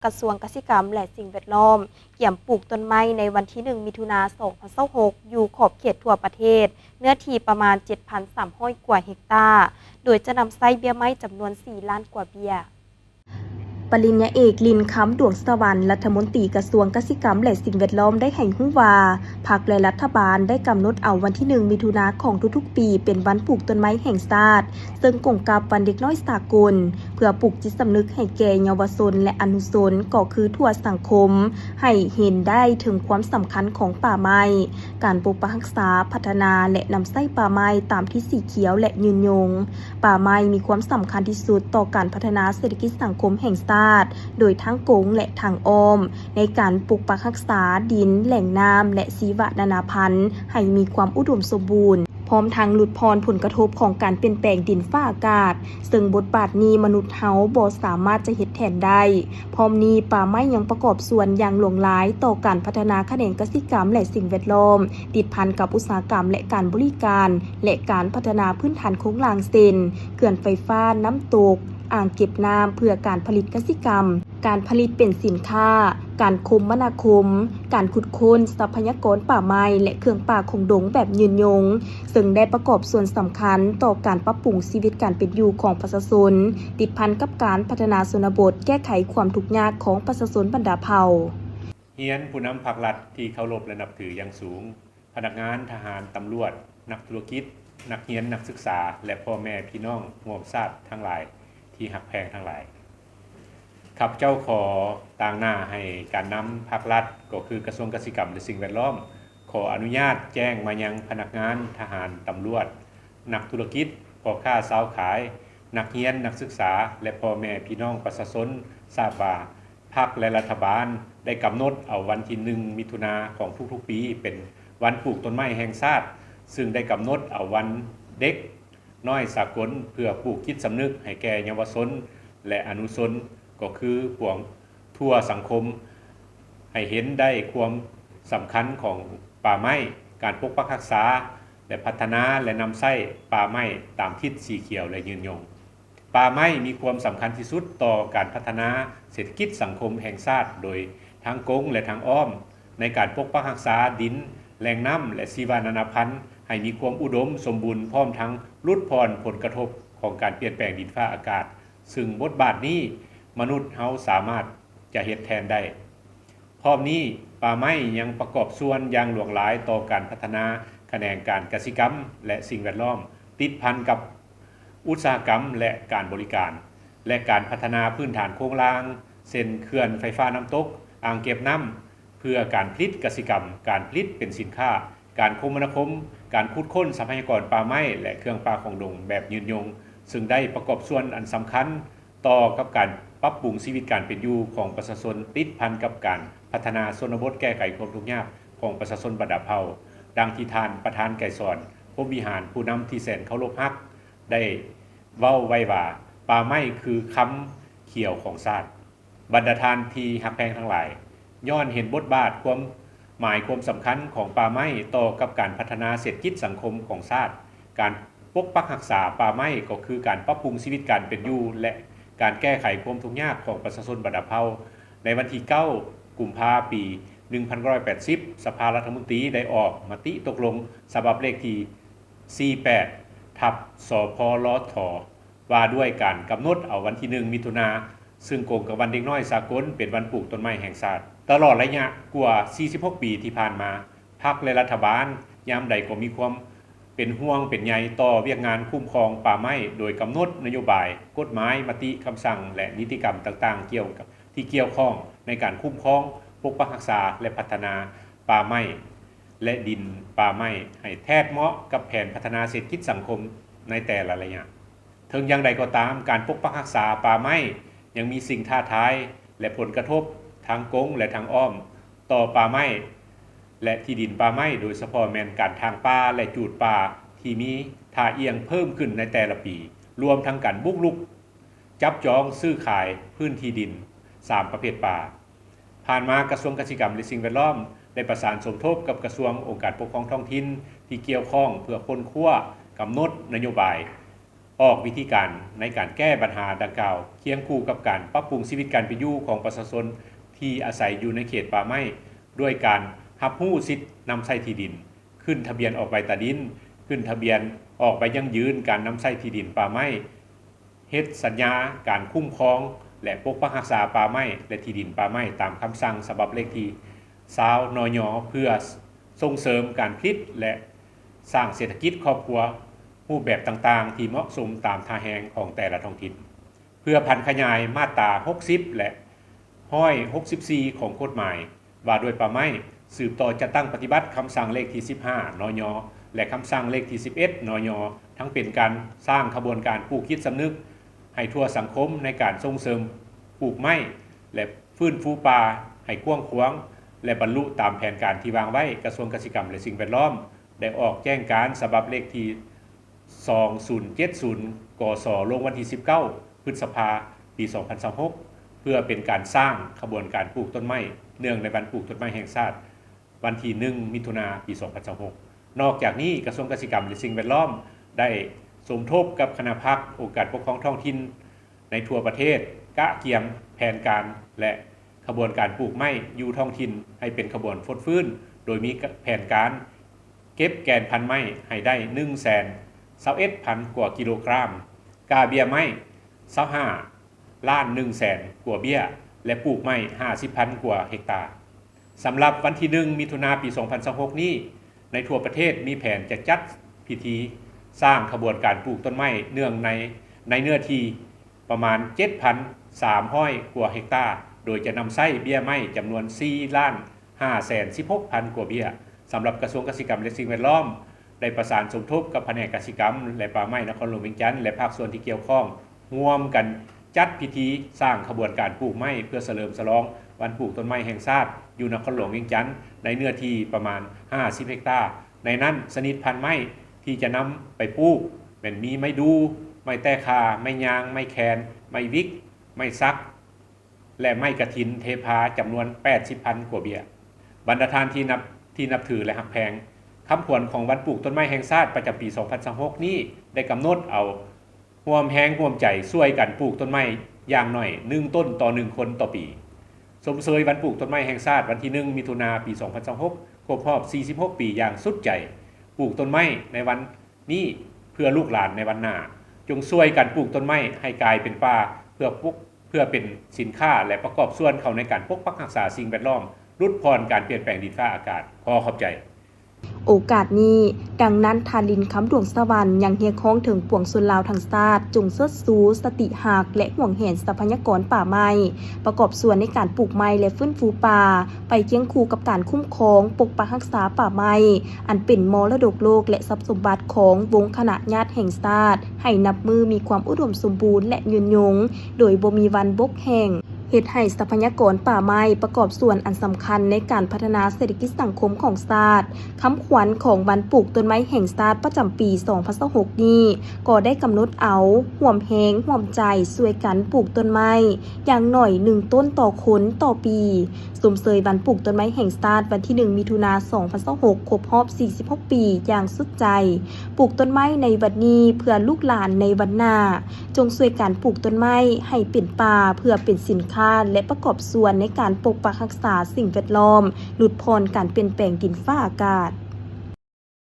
ກະຊວງກະສິກຳ ແລະ ສິ່ງແວດລ້ອມ ກຽມປູກຕົ້ນໄມ້ໃນວັນທີໜຶ່ງ ມິຖຸນາ ສອງພັນຊາວຫົກ ຢູ່ຂອບເຂດທົ່ວປະເທດ ເນື້ອທີ່ປະມານ ເຈັດພັນສາມຮ້ອຍ ກວ່າເຮັກຕາ ໂດຍຈະນຳໃຊ້ເບ້ຍໄມ້ຈຳນວນ ສີ່ລ້ານ ກວ່າເບ້ຍ. ປະລິນຍາເອກ ລິນຄຳ ດວງສະຫວັນ ລັດຖະມົນຕີກະຊວງກະສິກຳ ແລະ ສິ່ງແວດລ້ອມ ໄດ້ໃຫ້ຮູ້ວ່າ ພັກ ແລະ ລັດຖະບານໄດ້ກຳນົດເອົາວັນທີໜຶ່ງ ມິຖຸນາ ຂອງທຸກໆປີ ເປັນວັນປູກຕົ້ນໄມ້ແຫ່ງຊາດ ເຊິ່ງກົງກັບວັນເດັກນ້ອຍສາກົນ ເພື່ອປູກຈິດສຳນຶກໃຫ້ແກ່ເຍົາວະຊົນ ແລະ ອະນຸຊົນ ກໍຄືທົ່ວສັງຄົມ ໃຫ້ເຫັນໄດ້ເຖິງຄວາມສຳຄັນຂອງປ່າໄມ້, ການປົກປັກຮັກສາ, ພັດທະນາ ແລະ ນຳໃຊ້ປ່າໄມ້ຕາມທິດສີຂຽວ ແລະ ຍືນຍົງ. ປ່າໄມ້ມີຄວາມສຳຄັນທີ່ສຸດຕໍ່ການພັດທະນາເສດຖະກິດສັງຄົມແຫ່ງຊາດ ໂດຍທາງກົງ ແລະ ທາງອ້ອມ ໃນການປົກປັກຮັກສາດິນ, ແຫຼ່ງນ້ຳ ແລະ ຊີວະນານາພັນ ໃຫ້ມີຄວາມອຸດົມສົມບູນ, ພ້ອມທັງຫຼຸດຜ່ອນຜົນກະທົບຂອງການປ່ຽນແປງດິນຟ້າອາກາດ, ເຊິ່ງບົດບາດນີ້ມະນຸດເຮົາບໍ່ສາມາດຈະເຮັດແທນໄດ້. ພ້ອມນີ້, ປ່າໄມ້ຍັງປະກອບສ່ວນຢ່າງຫຼວງຫຼາຍຕໍ່ການພັດທະນາຂະແໜງກະສິກຳ ແລະ ສິ່ງແວດລ້ອມ, ຕິດພັນກັບອຸດສາຫະກຳ ແລະ ການບໍລິການ ແລະ ການພັດທະນາພື້ນຖານໂຄງລ່າງ ເຊັ່ນ ເຂື່ອນໄຟຟ້າ, ນ້ຳຕົກ, ອ່າງເກັບນ້ຳ ເພື່ອການຜະລິດກະສິກຳ, ການຜະລິດເປັນສິນຄ້າ, ການຄົມມະນາຄົມ, ການຂຸດຄົ້ນຊັບພະຍາກອນປ່າໄມ້ ແລະ ເຄື່ອງປ່າຂອງດົງແບບຍືນຍົງ, ເຊິ່ງໄດ້ປະກອບສ່ວນສຳຄັນຕໍ່ການປັບປຸງຊີວິດການເປັນຢູ່ຂອງປະຊາຊົນ, ຕິດພັນກັບການພັດທະນາຊົນນະບົດ, ແກ້ໄຂຄວາມທຸກຍາກຂອງປະຊາຊົນບັນດາເຜົ່າ. ຮຽນຜູ້ນຳພັກລັດທີ່ເຄົາລົບ ແລະ ນັບຖືຢ່າງສູງ, ພະນັກງານ, ທະຫານ, ຕຳຫຼວດ, ນັກທຸລະກິດ, ນັກຮຽນ, ນັກສຶກສາ ແລະ ພໍ່ແມ່ພີ່ນ້ອງຮ່ວມຊາດທັງຫຼາຍທີ່ຮັກແພງທັງຫຼາຍ. ຂ້າພະເຈົ້າຂໍຕາງໜ້າໃຫ້ການນຳພັກລັດ ກໍຄືກະຊວງກະສິກຳ ແລະ ສິ່ງແວດລ້ອມ ຂໍອະນຸຍາດແຈ້ງມາຍັງພະນັກງານ, ທະຫານ, ຕຳຫຼວດ, ນັກທຸລະກິດ, ພໍ່ຄ້າຊາວຂາຍ, ນັກຮຽນ, ນັກສຶກສາ ແລະ ພໍ່ແມ່ພີ່ນ້ອງປະຊາຊົນ ຊາບວ່າ ພັກ ແລະ ລັດຖະບານໄດ້ກຳນົດເອົາວັນທີໜຶ່ງ ມິຖຸນາ ຂອງທຸກໆປີ ເປັນວັນປູກຕົ້ນໄມ້ແຫ່ງຊາດ, ຊຶ່ງໄດ້ກຳນົດເອົາວັນເດັກນ້ອຍສາກົນ ເພື່ອປູກຈິດສຳນຶກໃຫ້ແກ່ເຍົາວະຊົນ ແລະ ອະນຸຊົນ ກໍຄືພວກ ທົ່ວສັງຄົມ ໃຫ້ເຫັນໄດ້ຄວາມສຳຄັນຂອງປ່າໄມ້, ການປົກປັກຮັກສາ ແລະ ພັດທະນາ ແລະ ນຳໃຊ້ປ່າໄມ້ຕາມທິດສີຂຽວ ແລະ ຍືນຍົງ. ປ່າໄມ້ມີຄວາມສຳຄັນທີ່ສຸດຕໍ່ການພັດທະນາເສດຖະກິດສັງຄົມແຫ່ງຊາດ ໂດຍທາງກົງ ແລະ ທາງອ້ອມ ໃນການປົກປັກຮັກສາດິນ, ແຫຼ່ງນ້ຳ ແລະ ຊີວະນານາພັນ ໃຫ້ມີຄວາມອຸດົມສົມບູນ ພ້ອມທັງຫຼຸດຜ່ອນຜົນກະທົບຂອງການປ່ຽນແປງດິນຟ້າອາກາດ. ຊຶ່ງບົດບາດນີ້ມະນຸດເຮົາສາມາດຈະເຮັດແທນໄດ້. ພ້ອມນີ້, ປ່າໄມ້ຍັງປະກອບສ່ວນຢ່າງຫຼວງຫຼາຍຕໍ່ການພັດທະນາຂະແໜງການກະສິກຳ ແລະ ສິ່ງແວດລ້ອມ, ຕິດພັນກັບອຸດສາຫະກຳ ແລະ ການບໍລິການ ແລະ ການພັດທະນາພື້ນຖານໂຄງລ່າງ ເຊັ່ນ ເຂື່ອນໄຟຟ້ານ້ຳຕົກ, ອ່າງເກັບນ້ຳ ເພື່ອການຜະລິດກະສິກຳ, ການຜະລິດເປັນສິນຄ້າ, ການຄົມມະນາຄົມ, ການຂຸດຄົ້ນຊັບພະຍາກອນປ່າໄມ້ ແລະ ເຄື່ອງປ່າຂອງດົງແບບຍືນຍົງ, ຊຶ່ງໄດ້ປະກອບສ່ວນອັນສຳຄັນຕໍ່ກັບການປັບປຸງຊີວິດການເປັນຢູ່ຂອງປະຊາຊົນ, ຕິດພັນກັບການພັດທະນາຊົນນະບົດ, ແກ້ໄຂຄວາມທຸກຍາກຂອງປະຊາຊົນບັນດາເຜົ່າ, ດັ່ງທີ່ທ່ານປະທານໄກສອນ ພົມວິຫານ, ຜູ້ນຳທີ່ແສນເຄົາລົບຮັກ ໄດ້ເວົ້າໄວ້ວ່າ, ປ່າໄມ້ຄືຄຳຂຽວຂອງຊາດ. ບັນດາທ່ານທີ່ຮັກແພງທັງຫຼາຍ, ຍ້ອນເຫັນບົດບາດ, ຄວາມໝາຍ, ຄວາມສຳຄັນຂອງປ່າໄມ້ຕໍ່ກັບການພັດທະນາເສດຖະກິດສັງຄົມຂອງຊາດ, ການປົກປັກຮັກສາປ່າໄມ້ກໍຄືການປັບປຸງຊີວິດການເປັນຢູ່ ແລະ ການແກ້ໄຂຄວາມທຸກຍາກຂອງປະຊາຊົນບັນດາເຜົ່າ. ໃນວັນທີເກົ້າ ກຸມພາ ປີໜຶ່ງພັນເກົ້າຮ້ອຍແປດສິບ ສະພາລັດຖະມົນຕີໄດ້ອອກມະຕິຕົກລົງສະບັບເລກທີສີ່ແປດ ທັບ ສພລທ ວ່າດ້ວຍການກຳນົດເອົາວັນທີໜຶ່ງ ມິຖຸນາ ຊຶ່ງກົງກັບວັນເດັກນ້ອຍສາກົນ ເປັນວັນປູກຕົ້ນໄມ້ແຫ່ງຊາດ. ຕະຫຼອດໄລຍະກວ່າສີ່ສິບຫົກປີທີ່ຜ່ານມາ, ພັກ ແລະ ລັດຖະບານຍາມໃດກໍມີຄວາມເປັນຫ່ວງເປັນໃຍຕໍ່ວຽກງານຄຸ້ມຄອງປ່າໄມ້ ໂດຍກຳນົດນະໂຍບາຍ, ກົດໝາຍ, ມະຕິ, ຄຳສັ່ງ ແລະ ນິຕິກຳຕ່າງໆ ກ່ຽວກັບ ທີ່ກ່ຽວຂ້ອງໃນການຄຸ້ມຄອງ, ປົກປັກຮັກສາ ແລະ ພັດທະນາປ່າໄມ້ ແລະ ດິນປ່າໄມ້ ໃຫ້ແທດເໝາະກັບແຜນພັດທະນາເສດຖະກິດສັງຄົມໃນແຕ່ລະໄລຍະ. ເຖິງຢ່າງໃດກໍຕາມ, ການປົກປັກຮັກສາປ່າໄມ້ຍັງມີສິ່ງທ້າທາຍ ແລະ ຜົນກະທົບທາງກົງ ແລະ ທາງອ້ອມຕໍ່ປ່າໄມ້ ແລະ ທີ່ດິນປ່າໄມ້, ໂດຍສະເພາະແມ່ນການຖາງປ່າ ແລະ ຈູດປ່າທີ່ມີທ່າອ່ຽງເພີ່ມຂຶ້ນໃນແຕ່ລະປີ, ລວມທັງການບຸກລຸກ ຈັບຈອງຊື້ຂາຍພື້ນທີ່ດິນສາມປະເພດປ່າ. ຜ່ານມາກະຊວງກະສິກຳ ແລະ ສິ່ງແວດລ້ອມ ໄດ້ປະສານສົມທົບກັບກະຊວງ, ອົງການປົກຄອງທ້ອງຖິ່ນທີ່ກ່ຽວຂ້ອງ ເພື່ອຄົ້ນຄວ້າ, ກຳນົດນະໂຍບາຍ ອອກວິທີການໃນການແກ້ບັນຫາດັ່ງກ່າວ ຄຽງຄູ່ກັບການປັບປຸງຊີວິດການເປັນຢູ່ຂອງປະຊາຊົນທີ່ອາໄສຢູ່ໃນເຂດປ່າໄມ້ ດ້ວຍການຮັບຮູ້ສິດນຳໃຊ້ທີ່ດິນ, ຂຶ້ນທະບຽນອອກໃບຕາດິນ, ຂຶ້ນທະບຽນອອກໃບຢັ້ງຢືນການນຳໃຊ້ທີ່ດິນປ່າໄມ້, ເຮັດສັນຍາການຄຸ້ມຄອງ ແລະ ປົກປັກຮັກສາປ່າໄມ້ ແລະ ທີ່ດິນປ່າໄມ້ ຕາມຄຳສັ່ງສະບັບເລກທີຊາວ ນຍ ເພື່ອສົ່ງເສີມການຜະລິດ ແລະ ສ້າງເສດຖະກິດຄອບຄົວຮູບແບບຕ່າງໆ ທີ່ເໝາະສົມຕາມທ່າແຮງຂອງແຕ່ລະທ້ອງຖິ່ນ ເພື່ອຜັນຂະຫຍາຍມາດຕາຫົກສິບ ແລະ ຮ້ອຍຫົກສິບສີ່ ຂອງກົດໝາຍ ວ່າດ້ວຍປ່າໄມ້, ສືບຕໍ່ຈັດຕັ້ງປະຕິບັດຄຳສັ່ງເລກທີສິບຫ້າ ນຍ ແລະ ຄຳສັ່ງເລກທີສິບເອັດ ນຍ ທັງເປັນການສ້າງຂະບວນການປູກຈິດສຳນຶກໃຫ້ທົ່ວສັງຄົມໃນການສົ່ງເສີມປູກໄມ້ ແລະ ຟື້ນຟູປ່າໃຫ້ກວ້າງຂວາງ ແລະ ບັນລຸຕາມແຜນການທີ່ວາງໄວ້. ກະຊວງກະສິກຳ ແລະ ສິ່ງແວດລ້ອມ ໄດ້ອອກແຈ້ງການສະບັບເລກທີ ສອງສູນເຈັດສູນ ກສ ລົງວັນທີສິບເກົ້າ ພຶດສະພາ ປີສອງພັນຊາວຫົກ ເພື່ອເປັນການສ້າງຂະບວນການປູກຕົ້ນໄມ້ ເນື່ອງໃນວັນປູກຕົ້ນໄມ້ແຫ່ງຊາດ ວັນທີໜຶ່ງ ມິຖຸນາ ປີສອງພັນຊາວຫົກ. ນອກຈາກນີ້, ກະຊວງກະສິກຳ ແລະ ສິ່ງແວດລ້ອມ ໄດ້ສົມທົບກັບຄະນະພັກ, ອົງການປົກຄອງທ້ອງຖິ່ນໃນທົ່ວປະເທດ ກະກຽມແຜນການ ແລະ ຂະບວນການປູກໄມ້ຢູ່ທ້ອງຖິ່ນໃຫ້ເປັນຂະບວນຟົດຟື້ນ, ໂດຍມີແຜນການ ເກັບແກ່ນພັນໄມ້ໃຫ້ໄດ້ໜຶ່ງແສນຊາວເອັດພັນກວ່າກິໂລກຣາມ, ກ້າເບ້ຍໄມ້ຊາວຫ້າລ້ານໜຶ່ງແສນກວ່າເບ້ຍ ແລະ ປູກໄມ້ຫ້າສິບພັນກວ່າເຮັກຕາ. ສຳລັບວັນທີໜຶ່ງ ມິຖຸນາ ປີສອງພັນຊາວຫົກນີ້, ໃນທົ່ວປະເທດມີແຜນຈະຈັດພິທີສ້າງຂະບວນການປູກຕົ້ນໄມ້ເນື່ອງໃນ ໃນເນື້ອທີ່ ປະມານເຈັດພັນສາມຮ້ອຍກວ່າເຮັກຕາ, ໂດຍຈະນຳໃຊ້ເບ້ຍໄມ້ຈຳນວນສີ່ລ້ານຫ້າແສນສິບຫົກພັນກວ່າເບ້ຍ. ສຳລັບກະຊວງກະສິກຳ ແລະ ສິ່ງແວດລ້ອມ ໄດ້ປະສານສົມທົບກັບພະແນກກະສິກຳ ແລະ ປ່າໄມ້ນະຄອນຫຼວງວຽງຈັນ ແລະ ພາກສ່ວນທີ່ກ່ຽວຂ້ອງ ຮ່ວມກັນຈັດພິທີສ້າງຂະບວນການປູກໄມ້ ເພື່ອສະເຫຼີມສະຫຼອງວັນປູກຕົ້ນໄມ້ແຫ່ງຊາດ ຢູ່ນະຄອນຫຼວງວຽງຈັນ ໃນເນື້ອທີ່ປະມານຫ້າສິບເຮັກຕາ. ໃນນັ້ນ, ຊະນິດພັນໄມ້ທີ່ຈະນຳໄປປູກແມ່ນມີໄມ້ດູ່, ໄມ້ແຕ້ຂ່າ, ໄມ້ຍາງ, ໄມ້ແຄນ, ໄມ້ວິກ, ໄມ້ສັກ ແລະ ໄມ້ກະຖິນເທພາ ຈຳນວນແປດສິບພັນກວ່າເບ້ຍ. ບັນດາທ່ານທີ່ນັບ ທີ່ນັບຖື ແລະ ຮັກແພງ, ຄຳຂວັນຂອງວັນປູກຕົ້ນໄມ້ແຫ່ງຊາດປະຈຳປີສອງພັນຊາວຫົກນີ້ ໄດ້ກຳນົດເອົາຮ່ວມແຮງຮ່ວມໃຈຊ່ວຍກັນປູກຕົ້ນໄມ້ຢ່າງໜ້ອຍໜຶ່ງຕົ້ນຕໍ່ໜຶ່ງຄົນຕໍ່ປີ. ຊົມເຊີຍວັນປູກຕົ້ນໄມ້ແຫ່ງຊາດ ວັນທີໜຶ່ງ ມິຖຸນາ ປີສອງພັນຊາວຫົກ ຄົບຮອບສີ່ສິບຫົກປີຢ່າງສຸດໃຈ. ປູກຕົ້ນໄມ້ໃນວັນ ນີ້ເພື່ອລູກຫຼານໃນວັນໜ້າ. ຈົ່ງຊ່ວຍກັນປູກຕົ້ນໄມ້ໃຫ້ກາຍເປັນປ່າ ເພື່ອປົກ ເພື່ອເປັນສິນຄ້າ ແລະ ປະກອບສ່ວນເຂົ້າໃນການປົກປັກຮັກສາສິ່ງແວດລ້ອມ, ຫຼຸດຜ່ອນການປ່ຽນແປງດິນຟ້າອາກາດ. ຂໍຂອບໃຈ. ໂອກາດນີ້, ດັ່ງນັ້ນ ທ່ານ ລິນຄຳ ດວງສະຫວັນ ຍັງຮຽກຮ້ອງເຖິງປວງຊົນລາວທັງຊາດ ຈົ່ງເຊີດຊູສະຕິຮັກ ແລະ ຫວງແຫນຊັບພະຍາກອນປ່າໄມ້, ປະກອບສ່ວນໃນການປູກໄມ້ ແລະ ຟື້ນຟູປ່າ, ໄປຄຽງຄູ່ກັບການຄຸ້ມຄອງ, ປົກປັກຮັກສາປ່າໄມ້ ອັນເປັນມໍລະດົກໂລກ ແລະ ຊັບສົມບັດຂອງວົງຄະນະຍາດແຫ່ງຊາດ ໃຫ້ນັບມື້ມີຄວາມອຸດົມສົມບູນ ແລະ ຍືນຍົງ ໂດຍບໍ່ມີວັນບົກແຫ້ງ, ເຮັດໃຫ້ຊັບພະຍາກອນປ່າໄມ້ປະກອບສ່ວນອັນສຳຄັນໃນການພັດທະນາເສດຖະກິດສັງຄົມຂອງຊາດ. ຄຳຂວັນຂອງວັນປູກຕົ້ນໄມ້ແຫ່ງຊາດປະຈຳປີສອງພັນຊາວຫົກນີ້ ກໍໄດ້ກຳນົດເອົາ ຮ່ວມແຮງຮ່ວມໃຈຊ່ວຍກັນປູກຕົ້ນໄມ້ ຢ່າງໜ້ອຍໜຶ່ງຕົ້ນຕໍ່ຄົນຕໍ່ປີ. ຊົມເຊີຍວັນປູກຕົ້ນໄມ້ແຫ່ງຊາດ ວັນທີໜຶ່ງ ມິຖຸນາ ສອງພັນຊາວຫົກ ຄົບຮອບສີ່ສິບຫົກປີຢ່າງສຸດໃຈ. ປູກຕົ້ນໄມ້ໃນວັນນີ້ ເພື່ອລູກຫຼານໃນວັນໜ້າ. ຈົ່ງຊ່ວຍກັນປູກຕົ້ນໄມ້ໃຫ້ເປັນປ່າ ເພື່ອເປັນສິນຄ້າ ແລະ ປະກອບສ່ວນໃນການປົກປັກຮັກສາສິ່ງແວດລ້ອມ, ຫຼຸດຜ່ອນການປ່ຽນແປງດິນຟ້າອາກາດ.